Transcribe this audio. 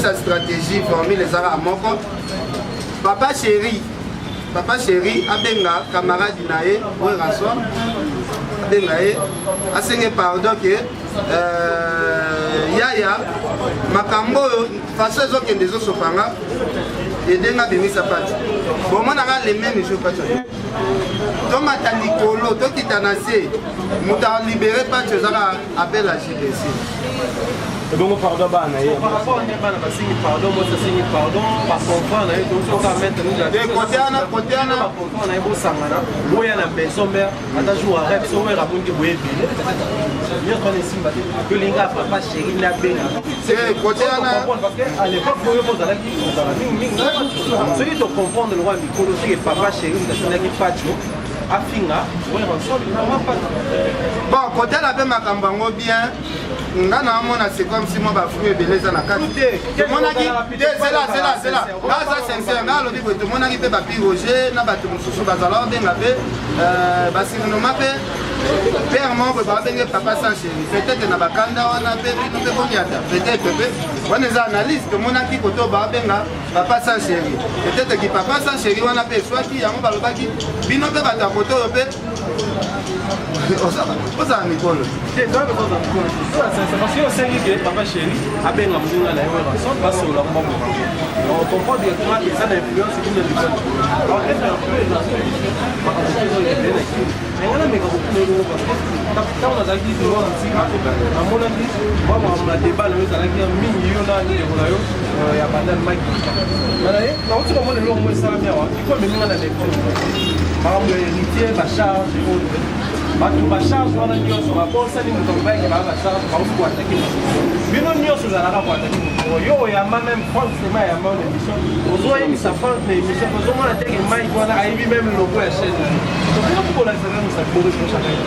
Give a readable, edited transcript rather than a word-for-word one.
Nakopesa stratégie, formule ezaka moko. Papa chéri, papa chéri abenga camarade na ye Werrason, abenga ye asenge pardon ke yaya, makambo oyo façon ezokende ezosopanga, edenga bimisa pati bomonaka le même jour. Pati tomata likolo, tokita na se, moto alibere pati ezaka appel à JBC. Ebongo pardon, bana ye? Par rapport nde bana basengi pardon, mwasi asengi pardon, baconfrère na ye tozoka maître. Kote wana, kote wana. Baconfrère na ye bosangana, boya na maison mère, ata jour arep so wera bongi boye ebele nyonso wana esimba te. Tolinga papa chéri nde abenga. Kote wana. Parce que à l'époque oyo bozalaki ozala mingimingi, soki tocomprendre lokwa mikolo, soki papa chéri moto asindaki Pacho afinga Werrason, mama Pacho. Bon, kotala mpe makambo yango bien, nga na amona, c'est comme si mwa bafruit ebele eza na kati. Tomonaki te, zela, zela, zela, nga aza sincère, nga alobi boye: tomonaki mpe bapi Roger na bato mosusu bazala babenga mpe basurnommer mpe père moko boye, babenge papa sans chéri. Peut-être na bakanda wana mpe bino mpe boniata, peut-être mpe wana eza analyse. Tomonaki koto babenga papa sans chéri, peut-être ki papa sans chéri wana mpe eswaki yango, balobaki bino mpe bato ya koto oyo mpe ozala mikolo. Parce que osengi ke papa chéri abenga moninga na ye Werrason, basolola mbongo, on comprend directement que eza na influence bino likolo. Alors être influence, makambo ezoebele na kini, mais nga nameka kokuna elongo, parce que ntango nazalaki mwa mosika, namonaki mwa makambo na débat na yo ezalaki mingi, yo na ndeko na yo ya Bandal Maki. Nauti komona eloko mo esalami awa, iko ememi nga na lecture, makambo ya héritier, bacharge oyo bato bacharge wana nyonso babosani. Moto alobaki baa bacharge bauti koattaquer moto, bino nyonso ezalaka koattaquer moto. Yo oyamba même Frank Sema, yamba na émission, ozoyebisa Frank na émission, ozomona teke Mike wana ayebi même logo ya chaîne na yo. Tokona kokolakisa nano boreprochaka ye.